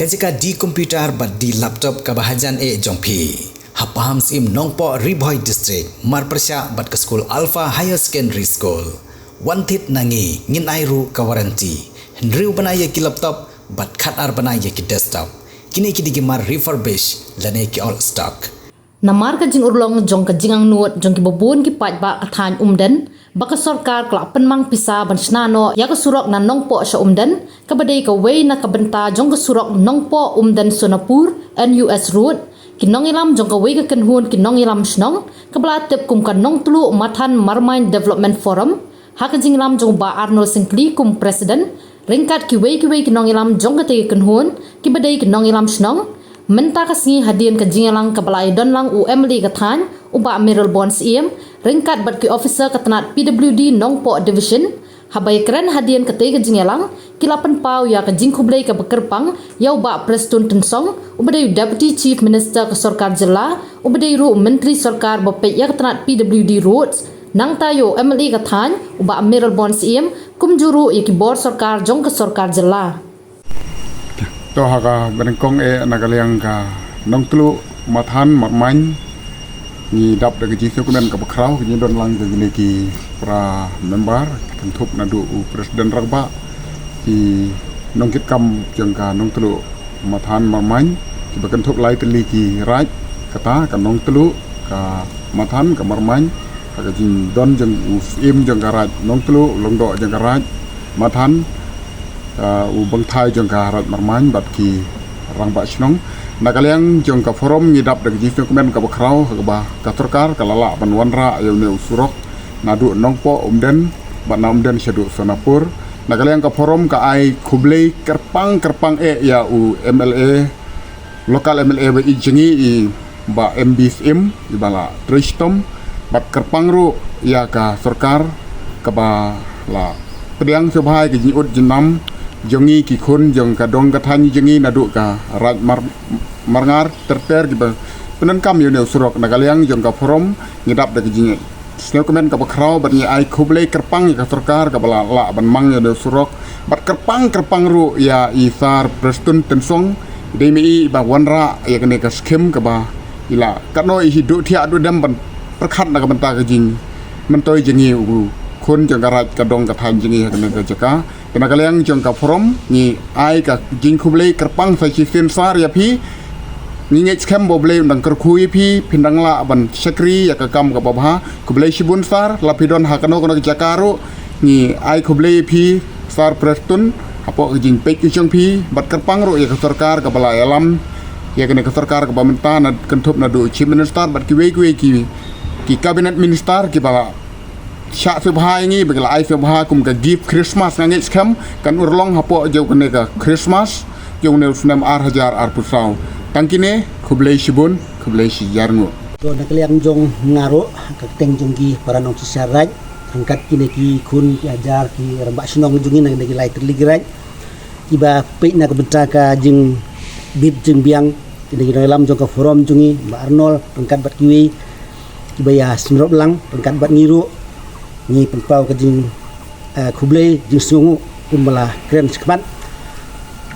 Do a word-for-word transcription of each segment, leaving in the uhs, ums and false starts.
Ka jaka de computer bad de laptop kaba hajan eh jong phi, ha Pahamsyiem, Nongpoh, Ri Bhoi District, marpyrshah bad ka skul Alpha Higher Secondary School, wan thied na ngi, ngin ai ruh ka warranty. Hynriew bnai ïa ki laptop bad khatar bnai ïa ki desktop. Kine ki dei ki mar refurbish lane ki old stock. Namar ka jingurlong jong ka jingangnud jong kiba bun ki paidbah ka thaiñ Umden, ba ka sorkar ka la pynmang pisa ban shna noh ïa ka surok na Nongpoh sha Umden, kaba dei kawei na ka bynta jong ka surok Nongpoh Umden Sonapur, N U S Road, ki nongïalam jong kawei ka kynhun ki nongïalam shnong, kaba la tip kum ka Nongtluh Mathan Marmain Development Forum, ha ka jingïalam jong u Bah Arnold Syngkli kum president, ryngkat kiwei kiwei ki nongïalam jong katei ka kynhun, kiba dei ki nongïalam shnong. Mynta ka sngi, hadien ka jingïalang kaba la ïadon lang u M L A ka thaiñ, u Bah Mayralborn Syiem, ryngkat bad ki officer ka tnat P W D Nongpoh Division, haba ïakren hadien katei ka jingïalang, ki la pynpaw ïa ka jingkhublei kaba kyrpang ïa u Bah Prestone Tynsong, uba dei u Deputy Chief Minister ka sorkar jylla, uba dei ruh u Myntri Sorkar ba peit ïa ka tnat P W D Roads, nangta ïa u M L A ka thaiñ, u Bah Mayralborn Syiem, kumjuh ruh ïa ki bor sorkar jong ka sorkar jylla. To, ha kaba nyngkong eh, na ka liang ka Nongtluh Mathan Marmain, ngi dap da ka jingsngewkmen kaba khraw, ka jingdon lang jong kine ki para member, kynthup naduh u president rangbah, ki nongkitkam jong ka Nongtluh Mathan Marmain, kiba kynthup lai tylli ki raid, kata ka Nongtluh, ka Mathan, ka Marmain, ha ka jingdon jong u syiem jong ka raid Nongtluh, u lyngdoh jong ka raid Mathan, ah, u bangthai jong ka raid Marmain bad ki rangbah shnong. Na ka liang jong ka forum, ngi dap da ka jingsngewkmen kaba khraw, ha kaba ka sorkar ka la lah ban wanrah ïa une u surok naduh Nongpoh Umden, bad na Umden shaduh Sonapur. Na ka liang ka forum ka ai khublei kyrpang kyrpang eh ïa u M L A, local M L A ba ïeit jong ngi, i Bah M B Syiem, iba la trei shitom, bad kyrpang ruh ïa ka sorkar kaba la pdiang sngewbha ïa ka jingud jingnam jong ngi ki khun jong ka dong ka thaiñ jong ngi naduh ka raid Mar-, Marngar ter ter, kiba pyndonkam ïa une u surok. Na ka liang jong ka forum, ngi dap da ka jing sngewkmen kaba khraw bad ngi ai khublei kyrpang ïa ka sorkar kaba la lah ban mang ïa une u surok, bad kyrpang kyrpang ruh ïa i Sir Prestone Tynsong, dei ma i iba wanrah ïa kane ka skhim kaba i la katno i hi duh thiah duh dem ban pyrkhat na ka bynta ka jingmyntoi jong ngi u khun jong ka raid, ka dong ka thaiñ jong ngi ha kane ka jaka. Te na ka liang jong ka forum, ngi ai ka jingkhublei kyrpang sa shisien Sir ïa phi. Ngi ngeit skhem ba U Blei un dang kyrkhu ïa phi, phin dang lah ban shakri ïa ka kam kaba bha. Khublei shibun Sir, la phi don ha kano kano ka jaka ruh, ngi ai khublei ïa phi Sir Prestone, hapoh ka jingpeit ka jong phi, bad kyrpang ruh ïa ka sorkar kaba la ïalam ïa kane ka sorkar kaba mynta, na kynthup naduh u Chief Minister bad kiwei kiwei ki, ki cabinet minister kiba la shah sngewbha ïa ngi, ba ki la ai sngewbha kum ka gift Christmas. Nga ngeit skhem kan urlong hapoh jong kane ka Christmas jong une u snem ar hajar arphew saw. Tang kine, khublei shibun, khublei shihajar nguh. To, na ka liang jong nga ruh, ka kyrteng jong ki para nongshisha raid, ryngkat kine ki khun ki hajar ki rangbah shnong jong ngi na kine ki lai tylli ki raid, kiba peit na ka bynta ka jingbit jingbiang, kine ki nongïalam jong ka forum jong ngi, Bah Arnold ryngkat bad kiwei kiba ïa synrop lang ryngkat bad ngi ruh, ngi pynpaw ka jing, eh, khublei jingsngewnguh kumba la kren shakhmat.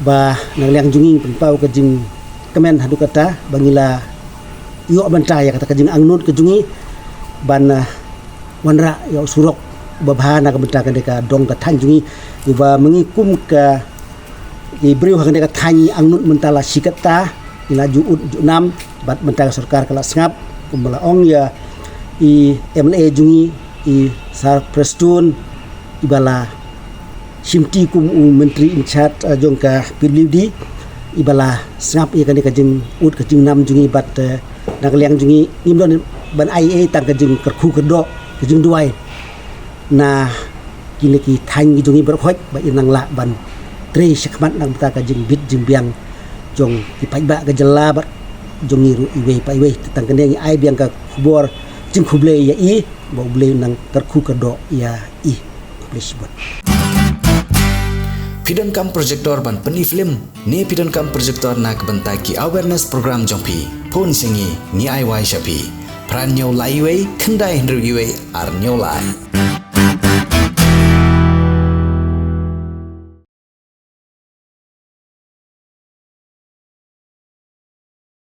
Ba na ka liang jong ngi pynpaw ka jingkmen haduh katta ba ngi la ïoh bynta ïa kata ka jingangnud ka jong ngi ban, eh, wanrah ïa u surok ba bha na ka bynta kane ka dong ka thaiñ jong ngi, uba ma ngi kum ka ki briew ha kane ka thaiñ ngi angnud mynta la shi katta, ngi la ju ud ju nam, bad mynta ka sorkar ka la sngap, kumba la ong ïa i M L A jong ngi, i Sir Prestone, iba la shimti kum u Myntri in charge, eh, jong ka P W D, iba la sngap ïa kane ka jingud ka jingnam jong ngi bad, eh, na ka liang jong ngi ngim don ban ai ei, tang ka jingkyrkhu kyrdoh, ka jingduwai na kine ki thaiñ ki jong ngi baroh khoit ba kin nang lah ban trei shakhmat na ka bynta ka jingbit jingbiang jong ki paidbah ka jylla bad jong ngi ruh iwei pa iwei. Te tang kane ngi ai biang ka khubor jingkhublei ïa i, ba U Blei un nang kyrkhu kyrdoh ïa i. Khublei shibun. Phi donkam projector ban pyni film, ne phi donkam projector na ka bynta ki awareness program jong phi? Phone sha ngi, ngi ai wai sha phi. Phra hynñiew lai wei, khyndai hynriew wei, ar hynñiew lai.